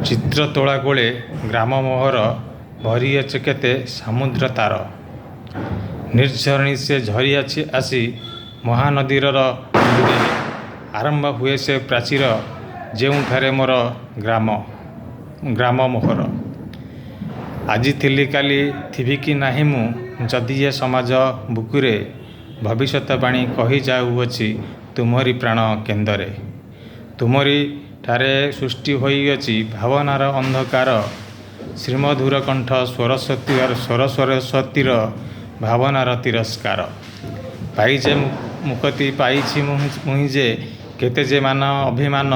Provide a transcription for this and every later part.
ଚିତ୍ରତୋଳା କୂଳେ ଗ୍ରାମ ମୋହର ଭରିଅଛି କେତେ ସମୁଦ୍ର ତାର। ନିର୍ଝରିଣୀ ସେ ଝରିଅଛି ଆସି ମହାନଦୀର ତୀରେ, ଆରମ୍ଭ ହୁଏ ସେ ପ୍ରାଚୀର ଯେଉଁଠାରେ ମୋର ଗ୍ରାମ ମୋହର। ଆଜି ଥିଲି କାଲି ଥିବି କି ନାହିଁ ମୁଁ ଯଦି ଏ ସମାଜ ବୁକୁରେ, ଭବିଷ୍ୟତ ବାଣୀ କହି ଯାଉଅଛି ତୁମରି ପ୍ରାଣ କେନ୍ଦରେ। ତୁମରି ଠାରେ ସୃଷ୍ଟି ହୋଇଅଛି ଭାବନାର ଅନ୍ଧକାର, ଶ୍ରୀମଧୁର କଣ୍ଠ ସ୍ୱର ସରସ୍ୱତୀର ଭାବନାର ତିରସ୍କାର। ପାଇ ଯେ ମୁକତି ପାଇଛି ମୁହିଁ ଯେ କେତେ ଯେ ମାନ ଅଭିମାନ,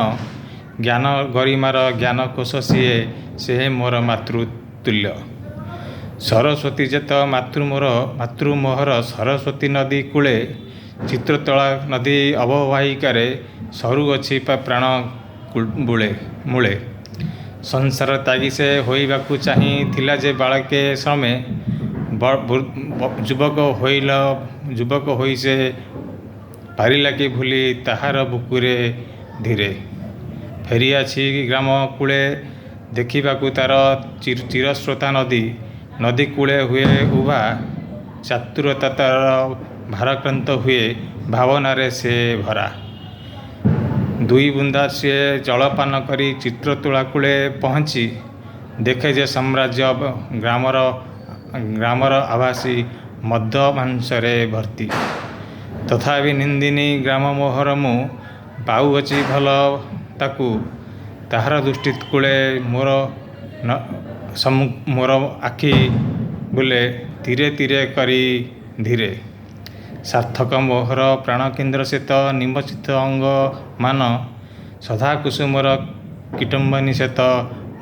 ଜ୍ଞାନ ଗରିମାର ଜ୍ଞାନକୋଷ ସିଏ, ସେ ମୋର ମାତୃତୁଲ୍ୟ। ସରସ୍ୱତୀ ଯେ ତ ମାତୃ ମୋହର ସରସ୍ୱତୀ ନଦୀ କୂଳେ, ଚିତ୍ରତୋଳା ନଦୀ ଅବବାହିକାରେ ସରୁଅଛି ପ୍ରାଣ ମୂଳେ। ସଂସାର ତ୍ୟାଗୀ ସେ ହୋଇବାକୁ ଚାହିଁ ଥିଲା ଯେ ବାଳକେ ଶ୍ରମେ, ଯୁବକ ହୋଇ ସେ ପାରିଲା କି ଭୁଲି ତାହାର ବୁକୁରେ ଧୀରେ। ଫେରିଆସି ଗ୍ରାମ କୂଳେ ଦେଖିବାକୁ ତାର ଚିରସ୍ରୋତା ନଦୀ, ନଦୀ କୂଳେ ହୁଏ ଉଭା, ଚାତୁରତା ତାର ଭାରାକ୍ରାନ୍ତ ହୁଏ ଭାବନାରେ ସେ ଭରା। ଦୁଇ ବୁନ୍ଦା ସିଏ ଜଳପାନ କରି ଚିତ୍ରତୋଳା କୂଳେ ପହଞ୍ଚି, ଦେଖେ ଯେ ସାମ୍ରାଜ୍ୟ ଗ୍ରାମର ଆଭାସୀ ମଦ ମାଂସରେ ଭର୍ତ୍ତି। ତଥାପି ନିନ୍ଦିନି ଗ୍ରାମ ମୋହର ମୁଁ ପାଉଅଛି ଭଲ ତାକୁ, ତାହାର ଦୃଷ୍ଟି କୂଳେ ମୋର ଆଖି ବୁଲେ ତୀରେ ତୀରେ କରି ଧୀରେ। ସାର୍ଥକ ମୋହର ପ୍ରାଣକେନ୍ଦ୍ର ସେ ତ ନିମଜ୍ଜିତ ଅଙ୍ଗମାନ, ସଦା କୁସୁମର କିଟମ୍ବିନୀ ସେ ତ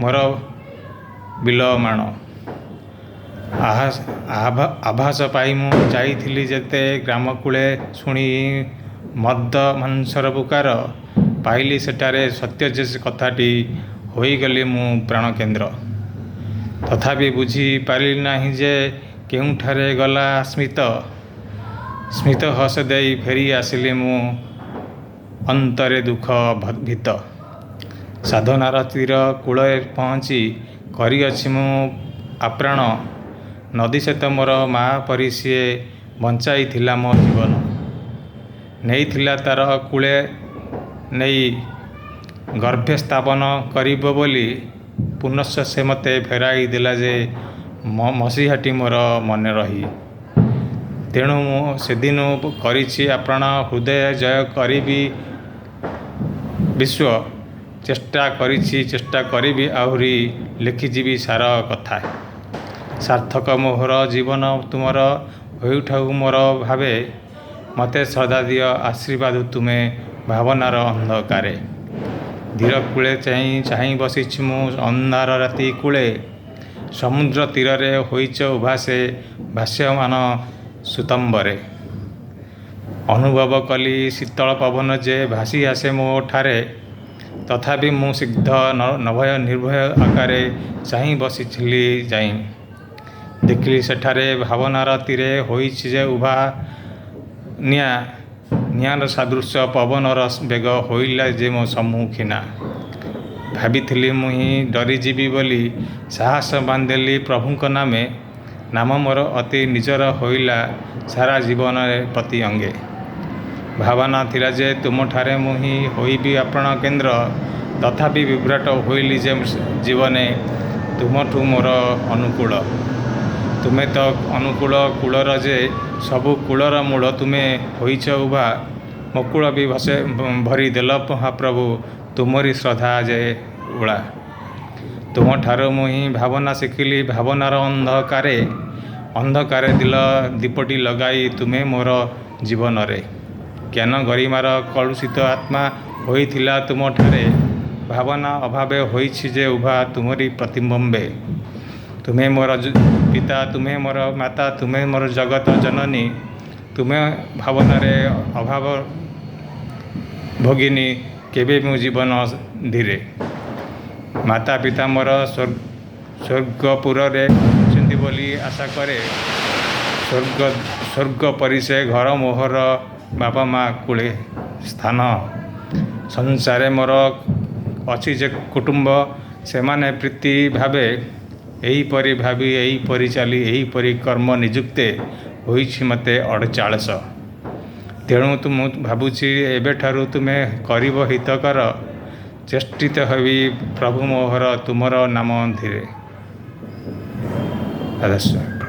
ମୋର ବିଲମାଣ। ଆଭାସ ପାଇ ମୁଁ ଯାଇଥିଲି ଯେତେ ଗ୍ରାମକୂଳେ ଶୁଣି ମଦ ମାଂସର ପୁକାର, ପାଇଲି ସେଠାରେ ସତ୍ୟ ଯେ କଥାଟି ହୋଇଗଲି ମୁଁ ପ୍ରାଣକେନ୍ଦ୍ର। ତଥାପି ବୁଝି ପାରିଲି ନାହିଁ ଯେ କେଉଁଠାରେ ଗଲା ସ୍ମିତ, ସ୍ମିତ ହସ ଦେଇ ଫେରି ଆସିଲି ମୁଁ ଅନ୍ତରେ ଦୁଃଖ ଭୀତ। ସାଧନାର ତୀର କୂଳେ ପହଞ୍ଚି କରିଅଛି ମୁଁ ଆପ୍ରାଣ, ନଦୀ ସେ ତ ମୋର ମା ପରି ସିଏ ବଞ୍ଚାଇଥିଲା ମୋ ଜୀବନ। ନେଇଥିଲା ତାର କୂଳେ ନେଇ ଗର୍ଭେ ସ୍ଥାପନ କରିବ ବୋଲି, ପୁନଶ୍ଚ ସେ ମୋତେ ଫେରାଇ ଦେଲା ଯେ ମସିହାଟି ମୋର ମନେ ରହି। ତେଣୁ ମୁଁ ସେଦିନୁ କରିଛି ଆପ୍ରାଣ ହୃଦୟ ଜୟ କରିବି ବିଶ୍ୱ, ଚେଷ୍ଟା କରିଛି ଚେଷ୍ଟା କରିବି ଆହୁରି ଲେଖିଯିବି ସାର କଥା। ସାର୍ଥକ ମୋହର ଜୀବନ ତୁମର ହୋଇଥାଉ ମୋର ଭାବେ, ମୋତେ ସଦା ଦିଅ ଆଶୀର୍ବାଦ ତୁମେ ଭାବନାର ଅନ୍ଧକାରେ। ଧୀର କୂଳେ ଚାହିଁ ଚାହିଁ ବସିଛି ମୁଁ ଅନ୍ଧାର ରାତି କୂଳେ, ସମୁଦ୍ର ତୀରରେ ହୋଇଛ ଉଭା ସେ ଭାସ୍ୟମାନ ସୁତମ୍ବରେ। ଅନୁଭବ କଲି ଶୀତଳ ପବନ ଯେ ଭାସି ଆସେ ମୋ ଠାରେ, ତଥାପି ମୁଁ ସ୍ନିଗ୍ଧ ନିର୍ଭୟ ଆକାରେ ଚାହିଁ ବସିଥିଲି ଯାଇଁ। ଦେଖିଲି ସେଠାରେ ଭାବନାର ତୀରେ ହୋଇଛି ଯେ ଉଭା ନିଆଁ, ନିଆଁର ସାଦୃଶ୍ୟ ପବନର ବେଗ ହୋଇଲା ଯେ ମୋ ସମ୍ମୁଖୀନା। ଭାବିଥିଲି ମୁହିଁ ଡରିଯିବି ବୋଲି ସାହସ ବାନ୍ଧିଲି ପ୍ରଭୁଙ୍କ ନାମେ, ନାମ ମୋର ଅତି ନିଜର ହୋଇଲା ସାରା ଜୀବନରେ ପ୍ରତି ଅଙ୍ଗେ। ଭାବନା ଥିଲା ଯେ ତୁମଠାରେ ମୁହିଁ ହୋଇବି ଆପ୍ରାଣ କେନ୍ଦ୍ର, ତଥାପି ବିଭ୍ରାଟ ହୋଇଲି ଯେ ଜୀବନେ ତୁମଠୁ ମୋର ଅନୁକୂଳ। ତୁମେ ତ ଅନୁକୂଳ କୂଳର ଯେ ସବୁ କୂଳର ମୂଳ ତୁମେ ହୋଇଛ ଉଭା, ମୋ କୂଳ ବି ଭରିଦେଲ ମହାପ୍ରଭୁ ତୁମରି ଶ୍ରଦ୍ଧା ଯେ ଉଳା। ତୁମଠାରୁ ମୁହିଁ ଭାବନା ଶିଖିଲି ଭାବନାର ଅନ୍ଧକାରେ, ଅନ୍ଧକାରେ ଦିଲ ଦୀପଟି ଲଗାଇ ତୁମେ ମୋର ଜୀବନରେ। ଜ୍ଞାନ ଗରିମାର କଳୁଷିତ ଆତ୍ମା ହୋଇଥିଲା ତୁମଠାରେ, ଭାବନା ଅଭାବେ ହୋଇଛି ଯେ ଉଭା ତୁମରି ପ୍ରତିବିମ୍ବେ। ତୁମେ ମୋର ପିତା ତୁମେ ମୋର ମାତା ତୁମେ ମୋର ଜଗତ ଜନନୀ, ତୁମେ ଭାବନାରେ ଅଭାବ ଭୋଗିନି କେବେ ମୁଁ ଜୀବନ ଧୀରେ। ମାତା ପିତା ମୋର ସ୍ୱର୍ଗପୁରରେ ଅଛନ୍ତି ବୋଲି ଆଶା କରେ, ସ୍ୱର୍ଗ ପରି ସେ ଘର ମୋହର ବାପା ମା କୂଳେ ସ୍ଥାନ। ସଂସାରେ ମୋର ଅଛି ଯେ କୁଟୁମ୍ବ ସେମାନେ ପ୍ରୀତି ଭାବେ। ଏହିପରି ଭାବି, ଏହିପରି ଚାଲି, ଏହିପରି କର୍ମ ନିଯୁକ୍ତେ ହୋଇଛି ମୋତେ 48। ତେଣୁ ମୁଁ ଭାବୁଛି ଏବେଠାରୁ ତୁମେ କରିବ ହିତକର ଚେଷ୍ଟିତ ହେବି ପ୍ରଭୁ ମୋହର ତୁମର ନାମ ଧୀରେ। ରାଧାସ୍ୱାମୀ।